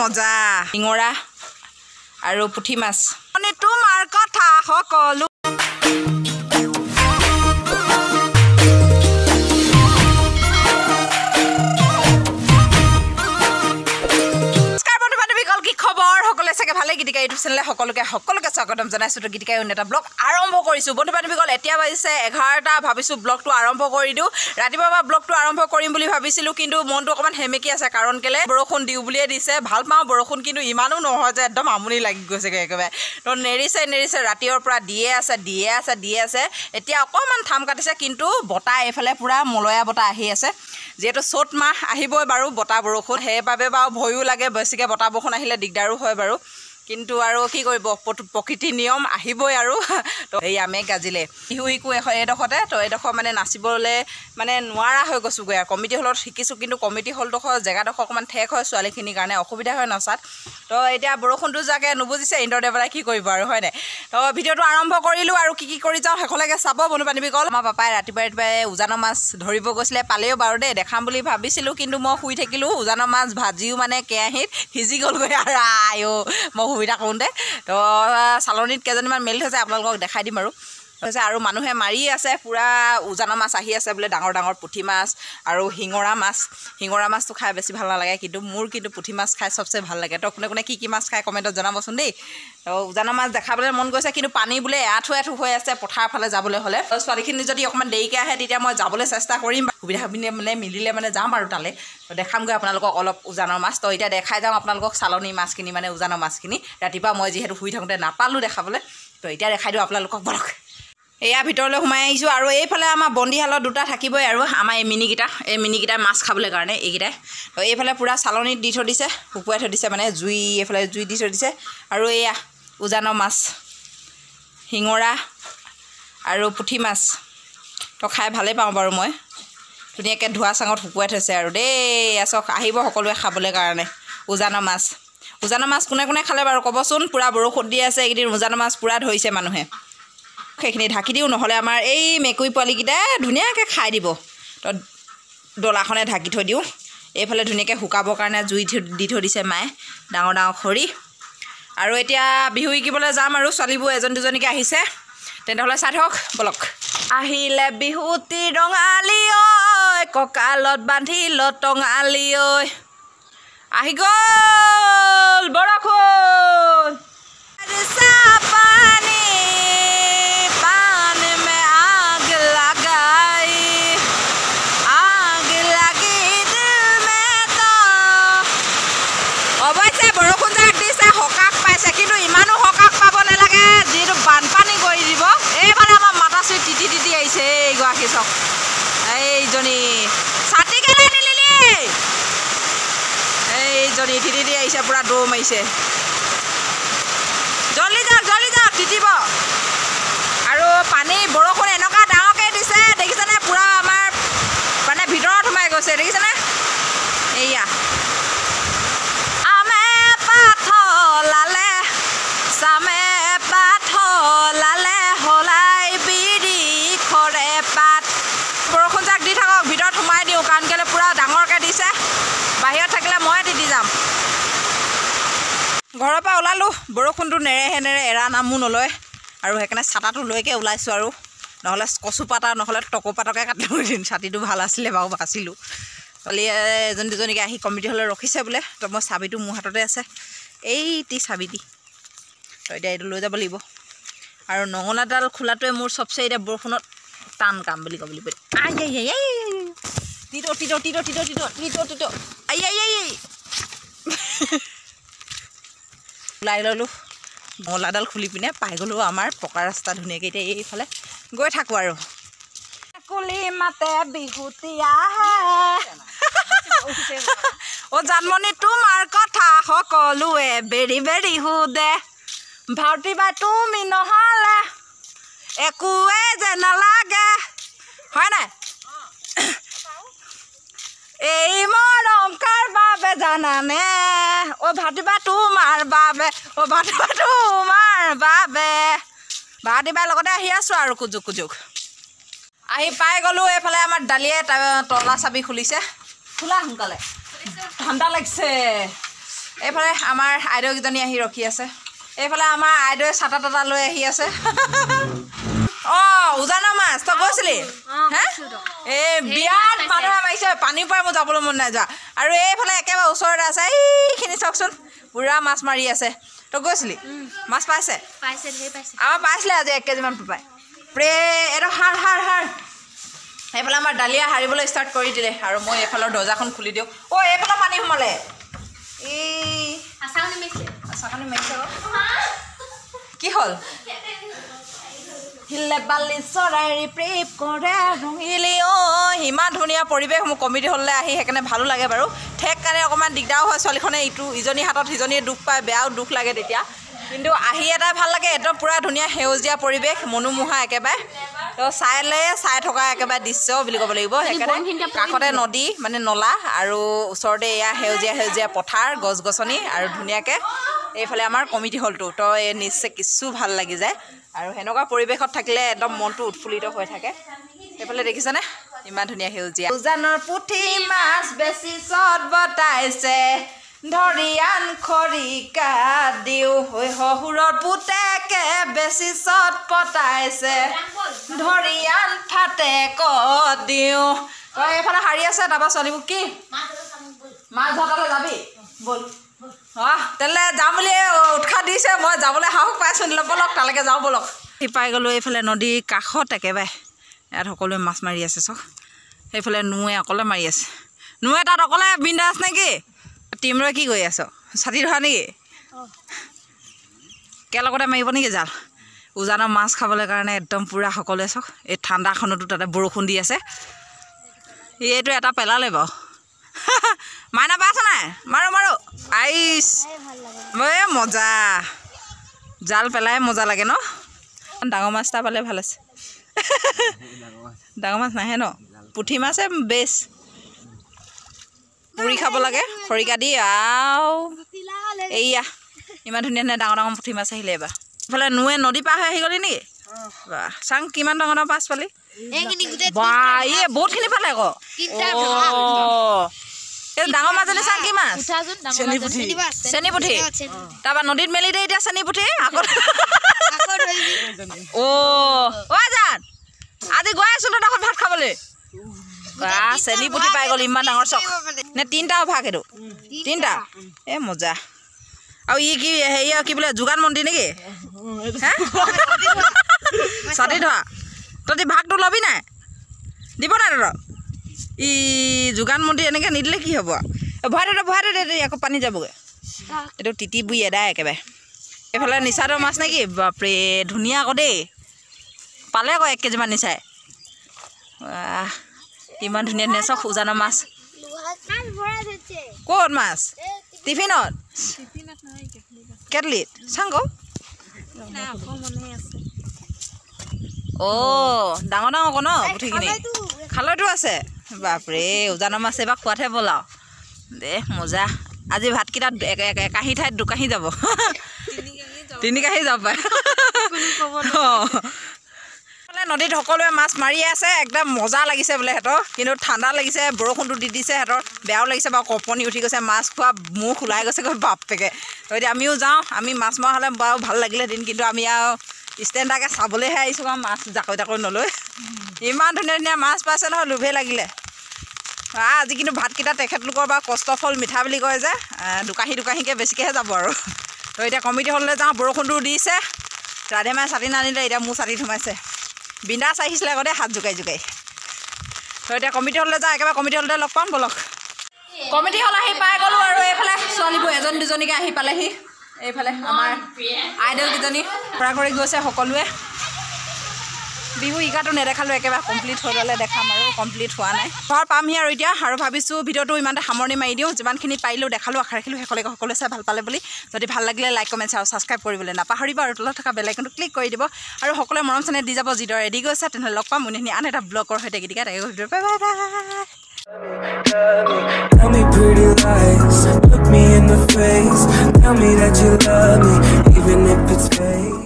মজা শিঙৰা আৰু পুঠি মাছ তোমাৰ কথা সকলো ভালে গীতিকা ইউটিউব চেনেলে সকলোকে সকলোকে স্বাগতম জনাইছোঁ। তো গীতিকা অন্য এটা ব্লগ আৰম্ভ কৰিছোঁ। বন্ধু বান্ধৱীসকল, এতিয়া বাজিছে 11টা। ভাবিছোঁ ব্লগটো আৰম্ভ কৰি দিওঁ। ৰাতিপুৱা পৰা ব্লগটো আৰম্ভ কৰিম বুলি ভাবিছিলোঁ, কিন্তু মনটো অকণমান সেমেকি আছে। কাৰণ কেলে বৰষুণ দিওঁ বুলিয়ে দিছে। ভাল পাওঁ বৰষুণ, কিন্তু ইমানো নহয় যে একদম আমনি লাগি গৈছেগৈ একেবাৰে। তো নেৰিছে নেৰিছে ৰাতিৰ পৰা দিয়ে আছে দিয়ে আছে দিয়ে আছে। এতিয়া অকণমান থাম কাটিছে, কিন্তু বতাহ এইফালে পূৰা মলয়া বতাহ আহি আছে। যিহেতু চ'ত মাহ আহিবই বাৰু বতাহ বৰষুণ, সেইবাবে বাৰু ভয়ো লাগে। বেছিকৈ বতাহ বৰষুণ আহিলে দিগদাৰো হয় বাৰু, কিন্তু আৰু কি কৰিব, প্ৰকৃতিৰ নিয়ম আহিবই আৰু। তো এই আমে গাজিলে বিহু শিকোঁ এইডোখৰতে। তো এইডোখৰ মানে নাচিবলৈ মানে নোৱাৰা হৈ গৈছোঁগৈ আৰু। কমিটি হলত শিকিছোঁ, কিন্তু কমিটি হলডোখৰ জেগাডোখৰ অকণমান ঠেক হয়, ছোৱালীখিনিৰ কাৰণে অসুবিধা হয় নচাত। তো এতিয়া বৰষুণটো যাকে নুবুজিছে ইন্দ্ৰদেৱতাই কি কৰিব আৰু, হয়নে? তো ভিডিঅ'টো আৰম্ভ কৰিলোঁ আৰু কি কি কৰি যাওঁ শেষলৈকে চাব বন্ধু বান্ধৱীসকল। আমাৰ পাপাই ৰাতিপুৱাই ৰাতিপুৱাই উজানৰ মাছ ধৰিব গৈছিলে, পালেও বাৰু দেই, দেখাম বুলি ভাবিছিলোঁ, কিন্তু মই শুই থাকিলোঁ। উজানৰ মাছ ভাজিও মানে কেৰাহীত সিজি গ'লগৈ আৰু আইঅ মই সুবিধা কৰোঁতে। তো চালনীত কেইজনীমান মেলি থৈছে, আপোনালোকক দেখাই দিম আৰু। হৈছে আৰু মানুহে মাৰি আছে, পূৰা উজানৰ মাছ আহি আছে বোলে, ডাঙৰ ডাঙৰ পুঠি মাছ আৰু শিঙৰা মাছ। শিঙৰা মাছটো খাই বেছি ভাল নালাগে, কিন্তু মোৰ কিন্তু পুঠি মাছ খাই চবচে ভাল লাগে। তো কোনে কোনে কি কি মাছ খাই কমেণ্টত জনাবচোন দেই। তো উজানৰ মাছ দেখাবলৈ মন গৈছে, কিন্তু পানী বোলে এআঁঠু এআঁঠু হৈ আছে পথাৰৰ ফালে যাবলৈ হ'লে। ছোৱালীখিনি যদি অকণমান দেৰিকৈ আহে তেতিয়া মই যাবলৈ চেষ্টা কৰিম, সুবিধা মানে মিলিলে মানে যাম আৰু তালৈ। তো দেখামগৈ আপোনালোকক অলপ উজানৰ মাছ। তো এতিয়া দেখাই যাওঁ আপোনালোকক চালনী মাছখিনি, মানে উজানৰ মাছখিনি। ৰাতিপুৱা মই যিহেতু শুই থাকোঁতে নাপালোঁ দেখাবলৈ, তো এতিয়া দেখাই দিওঁ আপোনালোকক, বলক। এয়া ভিতৰলৈ সোমাই আহিছোঁ আৰু এইফালে আমাৰ বন্দীশালত দুটা থাকিবই আৰু আমাৰ এই মিনিকেইটা, এই মিনিকেইটাই মাছ খাবলৈ কাৰণে এইকেইটাই। তো এইফালে পূৰা চালনীত দি থৈ দিছে, শুকুৱাই থৈ দিছে, মানে জুই এইফালে জুই দি থৈ দিছে। আৰু এয়া উজানৰ মাছ, শিঙৰা আৰু পুঠি মাছ। তো খাই ভালেই পাওঁ বাৰু মই। ধুনীয়াকৈ ধোৱা চাঙত শুকুৱাই থৈছে আৰু দেই। চাওক, আহিব সকলোৱে খাবলৈ কাৰণে উজানৰ মাছ। উজানৰ মাছ কোনে কোনে খালে বাৰু ক'বচোন। পূৰা বৰষুণ দি আছে এইকেইদিন, উজানৰ মাছ পূৰা ধৰিছে মানুহে। সেইখিনি ঢাকি দিওঁ, নহ'লে আমাৰ এই মেকুৰী পোৱালিকেইটাই ধুনীয়াকৈ খাই দিব। তো ডলাখনে ঢাকি থৈ দিওঁ। এইফালে ধুনীয়াকৈ শুকাবৰ কাৰণে জুই দি থৈ দিছে মায়ে, ডাঙৰ ডাঙৰ খৰি। আৰু এতিয়া বিহু শিকিবলৈ যাম আৰু ছোৱালীবোৰ এজন দুজনীকৈ আহিছে, তেনেহ'লে চাই থাকক বলক। আহিলে বিহুতি ৰঙালী ঐ, কঁকালত বান্ধিল টঙালি ঐ, আহি গ'ল বৰষুণ। অৱশ্যে বৰষুণ যাক দিছে সকাহ পাইছে, কিন্তু ইমানো সকাহ পাব নালাগে যিটো বানপানী কৰি দিব। এইফালে আমাৰ মাতাশ্ৰী তিতি তিতি আহিছে, এইগৰাকী চাওক, এইজনী ছাতি কেলৈ নিলিলি, এইজনী তিতি তিতি আহিছে, পূৰা দৌৰ মাৰিছে। জল্দি যাওক জল্দি যাওক, তিতিব। আৰু পানী বৰষুণ এনেকুৱা ডাঙৰকৈ দিছে, দেখিছেনে? পূৰা আমাৰ মানে ভিতৰত সোমাই গৈছে, দেখিছেনে? এইয়া চামে পাথলালে হলাই বিৰি খৰে পাত। বৰষুণ জাক দি থাকক, ভিতৰত সোমাই দিওঁ, কাৰণ কেলৈ পূৰা ডাঙৰকৈ দিছে, বাহিৰত থাকিলে ময়ে তিতি যাম। ঘৰৰ পৰা ওলালোঁ, বৰষুণটো নেৰেহে নেৰে, এৰা নামো নলয় আৰু সেইকাৰণে ছাতাটো লৈকে ওলাইছোঁ আৰু, নহ'লে কচু পাতা নহ'লে টকৌ পাতকে কাটি দিম। ছাতিটো ভাল আছিলে বাৰু, বাচিলোঁ। ছোৱালী এজনী দুজনীকে আহি কমিটি হ'লে ৰখিছে বোলে। তো মই চাবিটো মোৰ হাততে আছে, এইটি চাবিটি। তো এতিয়া এইটো লৈ যাব লাগিব। আৰু নঙলাডাল খোলাটোৱে মোৰ চবচে এতিয়া বৰষুণত টান কাম বুলি ক'ব লাগিব। I I I I Tito Tito Tito Tito Tito Tito Tito I I I ওলাই ল'লোঁ, নঙলাডাল খুলি পিনে পাই গ'লোঁ আমাৰ পকা ৰাস্তা ধুনীয়াকৈ। এতিয়া এইফালে গৈ থাকোঁ আৰু। কুলি মাতে বিহুতীয়া অ' জানমণি তোমাৰ কথা সকলোৱে বেৰি বেৰি সোধে, ভাৰতী বাই তুমি নহ'লে একোৱে যে নালাগে, হয় নাই? এই মৰম কাৰ বাবে জানানে, অ' ভাটিবা তোমাৰ বাবে, অ' ভাটিবা তোমাৰ বাবে। ভাটিবাৰ লগতে আহি আছোঁ আৰু কুজুক কুজুক আহি পাই গ'লোঁ। এইফালে আমাৰ দালিয়ে তলা চাবি খুলিছে, খোলা সোনকালে, ঠাণ্ডা লাগিছে। এইফালে আমাৰ আইদেউকেইজনী আহি ৰখি আছে। এইফালে আমাৰ আইদেৱে ছাতা তাতা লৈ আহি আছে। উজানৰ মাছ তই গৈছিলি? হে, এই বিৰাট মানুহে মাৰিছে, পানীৰ পৰাই মোৰ যাবলৈ মন নাই যোৱা। আৰু এইফালে একেবাৰে ওচৰতে আছে, এইখিনি চাওকচোন, পূৰা মাছ মাৰি আছে। তই গৈছিলি? মাছ পাইছে? আমাৰ পাইছিলে আজি 1 কেজিমান পাই। প্ৰে এইটো হাৰ হাৰ হাৰ। এইফালে আমাৰ ডালিয়া সাৰিবলৈ ষ্টাৰ্ট কৰি দিলে আৰু মই এইফালৰ দৰ্জাখন খুলি দিওঁ। অ' এইফালে পানী সোমালে। এই আচাকনি মাৰিছে। কি হ'ল? শিলে বালি চৰাই প্ৰেম কৰে ৰঙিলি। অ' ইমান ধুনীয়া পৰিৱেশ, মোৰ কমিটি হললৈ আহি সেইকাৰণে ভালো লাগে বাৰু। ঠেক কাৰণে অকণমান দিগদাৰো হয়, ছোৱালীখনে ইটো ইজনী হাতত সিজনীয়ে দুখ পায়, বেয়াও দুখ লাগে তেতিয়া। কিন্তু আহি এটাই ভাল লাগে, একদম পূৰা ধুনীয়া সেউজীয়া পৰিৱেশ, মনোমোহা একেবাৰে। তো চাইলে চাই থকা একেবাৰে দৃশ্য বুলি ক'ব লাগিব। সেইকাৰণে কাষতে নদী মানে নলা আৰু ওচৰতে এয়া সেউজীয়া সেউজীয়া পথাৰ, গছ গছনি আৰু ধুনীয়াকৈ এইফালে আমাৰ কমিটি হলটো। তো এই নিশ্চয় কিছু ভাল লাগি যায় আৰু সেনেকুৱা পৰিৱেশত থাকিলে একদম মনটো উৎফুল্লিত হৈ থাকে। সেইফালে দেখিছেনে ইমান ধুনীয়া সেউজীয়া। উজানৰ পুঠি মাছ বেছি চট বতাইছে, ধৰি আন খৰিকা দিওঁ। হৈ শহুৰৰ পুতেকে বেছি চট পতাইছে, ধৰি আন ফাটেকত দিওঁ। তই এইফালে সাৰি আছে, তাৰপৰা ছোৱালীবোৰ কি মাছ ধৰালে যাবি ব'ল। তেনেহ'লে যাম বুলি উৎসাহ দিছে, মই যাবলৈ সাহস পাইছোঁ। ব'লক তালৈকে যাওঁ ব'লক। পাই গ'লোঁ এইফালে নদীৰ কাষত একেবাৰে। ইয়াত সকলোৱে মাছ মাৰি আছে চাওক। সেইফালে নুৱে অকলে মাৰি আছে। নুৱে তাত অকলে বিন্দাছ নেকি? টিমৰে কি কৰি আছ? ছাতি ধৰা নেকি? একেলগতে মাৰিব নেকি জাল? উজানৰ মাছ খাবলৈ কাৰণে একদম পূৰা সকলোৱে চাওক। এই ঠাণ্ডাখনতো তাতে বৰষুণ দি আছে। এইটো এটা পেলালে বাৰু। মাইনা পাইছ নাই? মাৰো মাৰো। আইচ এই মজা, জাল পেলাই মজা লাগে ন। ডাঙৰ মাছ এটা পালে ভাল আছে। ডাঙৰ মাছ নাহে ন? পুঠি মাছে বেছ। পুৰি খাব লাগে খৰিকা দি। আও এইয়া ইমান ধুনীয়া ধুনীয়া ডাঙৰ ডাঙৰ পুঠি মাছ আহিলে এইবাৰ। এইফালে নুৱে নদী পাৰ হৈ আহি গ'লি নেকি? বাহ চাং কিমান ডাঙৰ ডাঙৰ মাছ পালি। বাহ এই বহুতখিনি পালে আকৌ। এই ডাঙৰ মাছজনী চাং কি মাছ? চেনি পুঠি। তাৰপৰা নদীত মেলি দে এতিয়া চেনি পুঠি আকৌ। অ' জান আজি গৈ আছিলোঁ তহঁতৰ ভাত খাবলৈ। বাহ চেনি পুঠি পাই গ'ল ইমান ডাঙৰ চক নে? তিনিটা ভাগ এইটো তিনিটা। এই মজা। আৰু ই কি হেৰি কি বোলে যোগান মন্ত্ৰী নেকি? হে ছাতি ধৰা। তহঁতি ভাগটো ল'বি নাই? দিব নাই তহঁতক? ই যোগান মন্ত্ৰী এনেকৈ নিদিলে কি হ'ব? ভৰাই দে ভৰাই দে, আকৌ পানী যাবগৈ। এইটো তিতি বুৰি এদাই একেবাৰে। এইফালে নিচাটোৰ মাছ নেকি? বাপৰে ধুনীয়া আকৌ দেই। পালে আকৌ 1 কেজিমান নিচাই। ইমান ধুনীয়া ধুনীয়া চব উজানৰ মাছ। ক'ত মাছ? টিফিনত? কেটলিত চাং। অ' ডাঙৰ ডাঙৰ আকৌ ন পুঠিখিনি? খালৈতো আছে। বাপৰে উজানৰ মাছ এইবাৰ খোৱাতহে ব'ল আৰু দে মজা। আজি ভাতকেইটা একাহী ঠাইত দুকাহী যাব, তিনি কাঁহী যাব পাৰে। অঁ নদীত সকলোৱে মাছ মাৰি আছে, একদম মজা লাগিছে বোলে সিহঁতৰ। কিন্তু ঠাণ্ডা লাগিছে, বৰষুণটো দি দিছে, সিহঁতৰ বেয়াও লাগিছে বাৰু, কঁপনি উঠি গৈছে, মাছ খোৱা মুখ ওলাই গৈছেগৈ বাপেকে। তো এতিয়া আমিও যাওঁ, আমি মাছ মৰা হ'লে বাৰু ভাল লাগিলেহেঁতেন, কিন্তু আমি আৰু ষ্টেণ্ডাৰকৈ চাবলৈহে আহিছোঁ আৰু মাছ জাকৈ তাকৈ নলৈ। ইমান ধুনীয়া ধুনীয়া মাছ পাইছে নহয়, লোভেই লাগিলে। আজি কিন্তু ভাতকেইটা তেখেতলোকৰ বাৰু কষ্ট ফল মিঠা বুলি কয় যে, দুকাহী দুকাহীকৈ বেছিকৈহে যাব আৰু। তো এতিয়া কমিটি হললৈ যাওঁ, বৰষুণটো দিছে। ৰাধে মায়ে ছাতি নানিলে, এতিয়া মোৰ ছাতিত সোমাইছে। বিন্দাছ আহিছিলে আগতে হাত জোকাই জোকাই। তো এতিয়া কমিটি হললৈ যাওঁ, একেবাৰে কমিটি হলতে লগ পাম ব'লক। কমিটি হল আহি পাই গ'লোঁ আৰু এইফালে ছোৱালীবোৰ এজনী দুজনীকৈ আহি পালেহি। এইফালে আমাৰ আইদেউকেইজনী কৰা কৰি গৈছে সকলোৱে। বিহু শিকাটো নেদেখালোঁ, একেবাৰে কমপ্লিট হৈ গ'লে দেখাম আৰু, কমপ্লিট হোৱা নাই। ঘৰ পামহি আৰু এতিয়া, আৰু ভাবিছোঁ ভিডিঅ'টো ইমানতে সামৰণি মাৰি দিওঁ। যিমানখিনি পাৰিলোঁ দেখালোঁ, আশা ৰাখিলোঁ শেষলৈকে সকলোৱে চাই ভাল পালে বুলি। যদি ভাল লাগিলে লাইক কমেণ্ট শ্বেয়াৰ ছাবস্ক্ৰাইব কৰিবলৈ নাপাহৰিব আৰু তলত থকা বেল আইকনটো ক্লিক কৰি দিব। আৰু সকলোৱে মৰম চেনেহ দি যাব যিদৰে দি গৈছে। তেনেহ'লে লগ পাম মুনিখিনি আন এটা ব্লগৰ সৈতে। গীতিকা তাকে bye bye bye. Tell me pretty lies, look me in the face, tell me that you love me, even if it's fake.